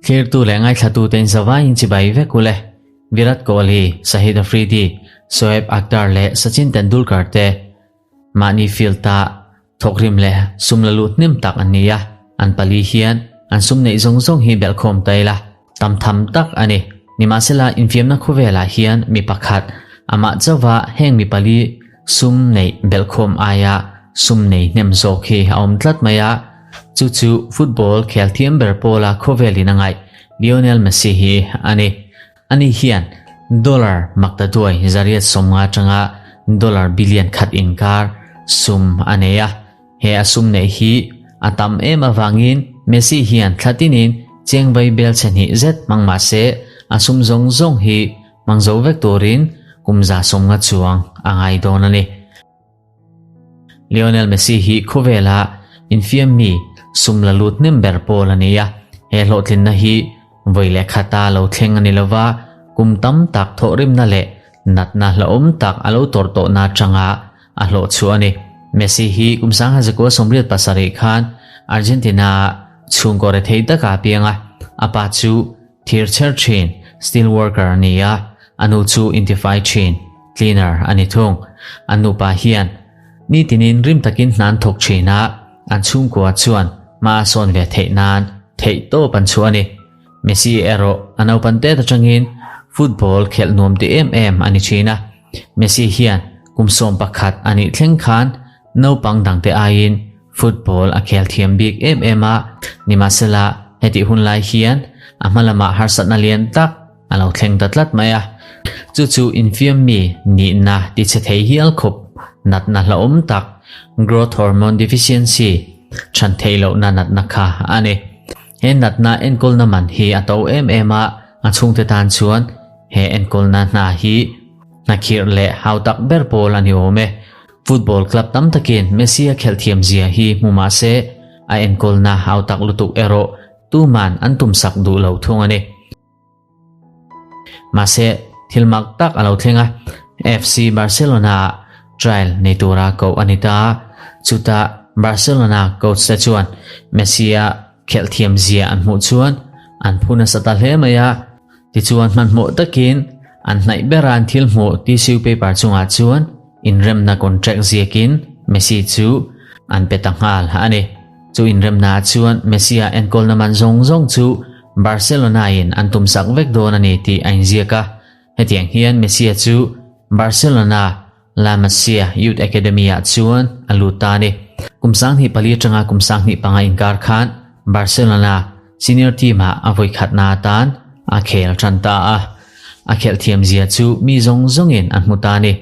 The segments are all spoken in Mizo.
Thlirtu leh ngaithlatute in zavaiin chibai vek u le. Virat Kohli, Shahid Afridi, Shoaib Akhtar leh Sachin Tendulkar te mahni field-a thawkrim leh sum la lut hnem tak an ni a, an pali hian an sum neih zawng zawng hi belhkhawm ta ila tam tham tak a ni. Nimahsela infiamna khawvelah hian mi pakhat amah chauha heng mi pali sum neih belhkhawm aia sum nei hnem zawk hi a awm tlat mai a, chu chu football khel thiam ber pawla khawvelin a ngaih Lionel Messi hi a ni. Ani hian dollar makta duai zariat sawmnga atanga dollar billion khat inkar sum a nei a. He a sum neih hi a tam em avangin Messi hian thla tinin cheng vai bel chhe hnih zet hmang mah se a sum zawng zawng hi hmang zo vek turin kum 150 chuang a ngai dawn a ni. Lionel Messi hi khawvela infiam mi sum la lut hnem ber pawl a ni a, he hlawhtlinna hi vawi leh khata lo thleng a ni lova, kum tam tak thawhrimna leh natna hlauhawm tak a lo tawrh tawhna atanga a hlawh chhuah a ni. Messi hi kum 1987 khan Argentina-ah chhungkaw rethei taka a piang a, a pa chu thir chher thin, steel worker, a ni a, a nu chu intifai thin, cleaner, a ni thung. An nupa hian nitinin rim takin hna an thawk thin a, an chhungkua chuan hma a sawn ve theih nan theihtawp an chhuah a ni. Messi erawh a naupan tet atangin football khelh nuam ti em em a ni thin a. Messi hian kum 11 a nih thleng khan naupang dangte aiin football a khel thiam bik em em a, nimahsela hetih hun lai hian a hma lamah harsatna lian tak a lo thleng ta tlat mai a. Chu chu infiam mi nihna tichhe thei hial khawp natna hlauhawm tak growth hormone deficiency chhan theih lohna natna kha a ni. He natna enkawlna man hi a to em em a, a chhungte tan chuan he enkawlna hna hi hnakhirh leh hau tak ber pawl a ni awm e. Football club tam takin Messi a khelh thiam zia hi hmu mah se, a enkawlna hau tak lutuk erawh tuman an tumsak duh lo thung a ni. Mahse, thil mak tak a lo thleng a, FC Barcelona-ah trial nei tura koh a ni ta a, chutah Barcelona coach te chuan Messi-a khelh thiam zia an hmuh chuan an phu nasa ta hle mai a, tichuan hmanhmawh takin an hnaih bera an thil hmuh tissue paper chungah chuan inremna contract ziakin Messi chu an pe ta nghal a ni. Chu inremnaah chuan Messi-a enkawlna man zawng zawng chu Barcelona-in an tumsak vek dawn a ni tih a inziak a. Hetiang hian Messi-a chu Barcelona La Masia Youth Academy-ah chuan a lut ta a ni. Kum 24 atanga kum 25 inkar khan Barcelona senior team-ah a vawikhatna atan a khel tan ta a. A khelh thiamzia chu mi zawng zawngin an hmu ta a ni.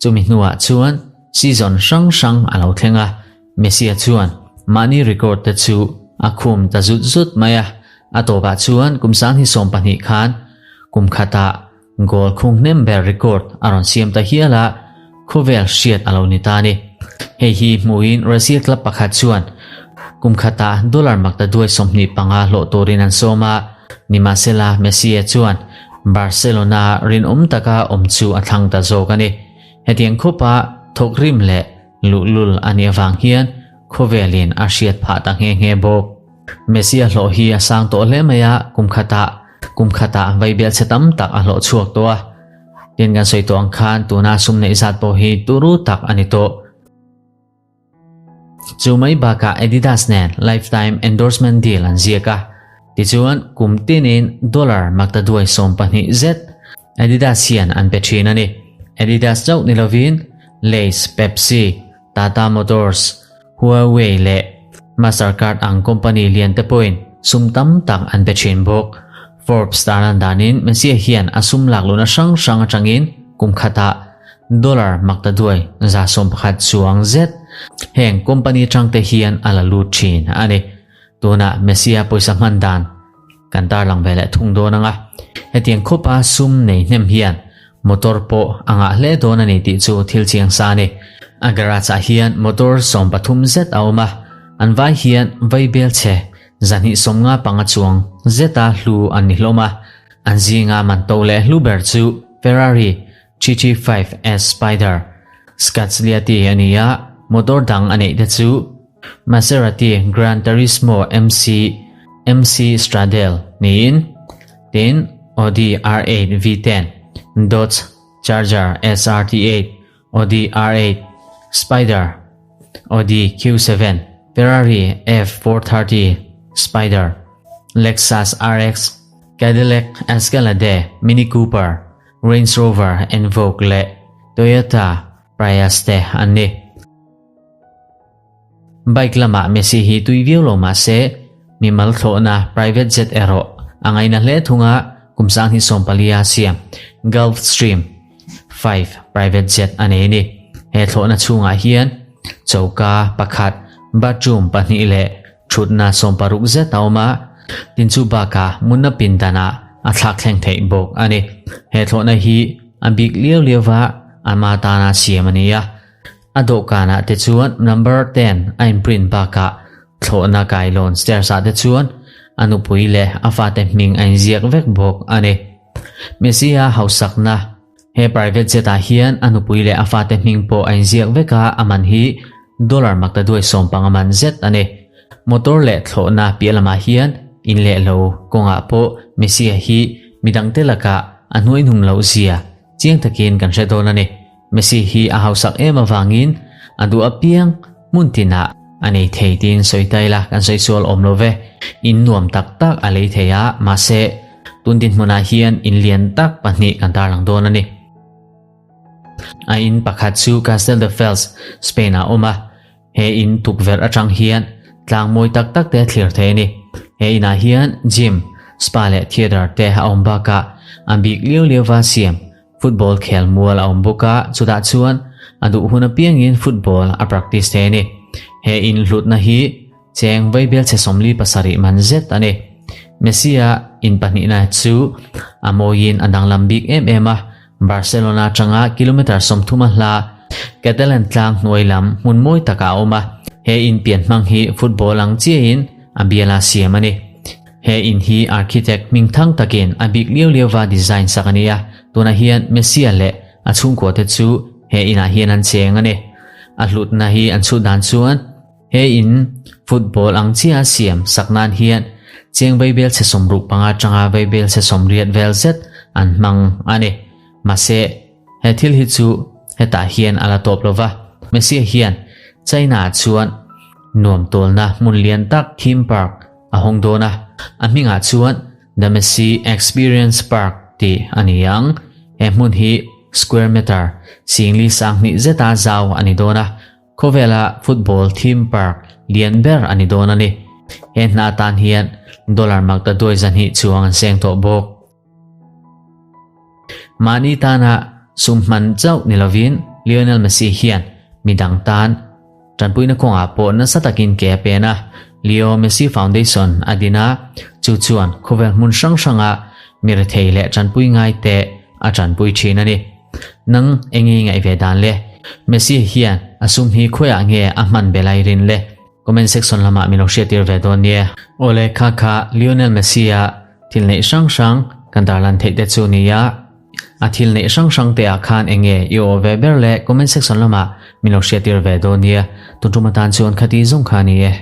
Chumi hnuah chuan season hrang hrang a lo thleng a. Messi-a chuan mahni record te chu a khum ta zut zut mai a, a tawpah chuan kum 2020 khan kum khatah goal khung hnem ber record a rawn siam ta hial a, khawvel hriat a lo ni ta a ni. Hei hi hmuhin Russia club pakhat chuan kum khatah dollar makta duai 25 hlawh turin an sawm a, nimahsela Messi-a chuan Barcelona rinawm taka awm chu a thlang ta zawk a ni. Hetiang khawpa thawkrim leh Luhlul a nih avang hian khawvelin a hriat phah ta nghe nghe bawk. Messi a hlawh hi a sang tawh hle mai a, kum khatah kum khatah vaibel chhe tam tak a hlawh chhuak tawh a. Tin kan sawi tawh ang khan tuna sum neih zat pawh hi turu tak a ni tawh. Chu mai bakah Adidas nen lifetime endorsement deal an ziak a, tichuan kum tinin dollar makta duai 12 zet Adidas hian an pe thin a ni. Adidas chauh ni lovin Lays, Pepsi, Tata Motors, Huawei leh Mastercard ang company lian te pawhin sum tam tak an pe thin bawk. Forbes tarlan danin Messi hian a sum lak luhna hrang hrang atangin kum khatah dollar makta duai 110 chuang zet heng company atangte hian a la lut thin a ni. Tunah Messi-a pawisa hman dan Kan tarlang ve leh thung dawn ang a, hetiang khawpa sum nei hnem hian motor pawh a ngah hle dawn a ni tih chu thil chiang sa a ni. A garage ah hian motor 13 zet a awm a, an vai hian vaibel chhe 255 chuang zeta hlu an ni hlawm a, an zinga man to leh hlu ber chu Ferrari GT5 S Spider Scagliati a ni a, motor dang a neih te chu. Maserati Gran Turismo MC MC Stradale niin, tin Audi R8 V10, Dodge Charger SRT8, Audi R8 Spider, Audi Q7, Ferrari F430 Spider, Lexus RX, Cadillac Escalade, Mini Cooper, Range Rover Evoque leh Toyota Prius te an ni. Bike lamah Messi hi tui viau lo mah se, mimal thlawhna private jet erawh a ngaina hle thung a, kum sang hi sawmpalia siam Gulfstream 5 private jet a nei a ni. He thlawhna chhungah hian choka pakhat, bathroom pahnih leh thutna sawmparuk zet a awm a, tin chu bakah munna pindanah a thlak thleng theih bawk a ni. He thlawhna hi a bik liau liau va ama tana siam a ni a. A dawhkanah te chuan number 10 a inprint bakah thlawhna kailawn stairs ah te chuan a nupui leh a fate hming a inziak vek bawk a ni. Messi-a hausakna He private jet ah hian a nupui leh a fate hming pawh a inziak vek a, a man hi dollar makta duai sawm panga man zet a ni. Motor leh thlawhna piah lamah hian in leh lo kawngah pawh Messi-a hi midangte lakah a hnuaihnung loh zia chiang takin kan hre dawn a ni. Messi hi a hausak em avangin a duh apiang hmun tinah a nei thei tiin sawi ta ila kan sawi sual awm lo ve. In nuam tak tak a lei thei a, mahse tun dinhmunah hian in lian tak pahnih kan tarlang dawn a ni. A in pakhat chu Castelldefels, Spain-ah a awm a, he in tukverh atang hian tlang mawi tak tak te a thlir thei a ni. He inah hian gym, spa leh theatre te a awm bakah a bik liau liauva siam Football khel mual a awm bawk a, chutah chuan a duh hun apiangin football a practice thei a ni. He inhlutna hi cheng vaibel chhe 47 man zet a ni. Messi-a in pahnihna chu a mawiin a danglam bik em em a, Barcelona atanga kilometre 30 a hla Catalan tlang hnuai lam hmun mawi takah a awm a, he in pian hmang hi football ang chiahin a biala siam a ni. He in hi architect hming thang takin a bik liau liauva design sak a ni a, tunah hian Messia leh a chhungkua te chu he inah hian an cheng a ni. A hlutna hi an chhut dan chuan he in football ang chiah a siam sak nan hian cheng vaibel chhe 65 atanga vaibel chhe 80 vel zet an hmang a ni. Mahse, he thil hi chu hetah hian a la tawp lova, Messia hian China ah chuan nuam tawlna hmun lian tak theme park a hawng dawn a, a hmingah chuan The Messi Experience Park tih a ni ang. He hmun hi square meter singli sanghnih zeta zau a ni dawn a, khawvela football theme park lian ber a ni dawn a ni. He hna atan hian dollar makta duai zahnih chuang an seng tawh bawk. Mahni tana sum hman chauh ni lovin Lionel Messi hian midang tan tanpuina kawngah pawh nasa takin ke a pen a. Leo Messi Foundation a din a, chu chuan khawvel hmun hrang hranga mi rethei leh tanpui ngai te a tanpui thin a ni. Nang eng i ngaih ve dan le? Messi hian a sum hi khawiah nge a hman be lai rin le? Comment section lamah min lo hriattir ve dawn nia. Awle kha kha Lionel Messi-a thil neih hrang hrang kan tarlan theih te chu nia. A thil neih hrang hrang te ah khan eng nge i aw ve ber le comment section lamah min lo hriattir ve dawn nia. Tun tum atan chuan khati zawng kha a ni e.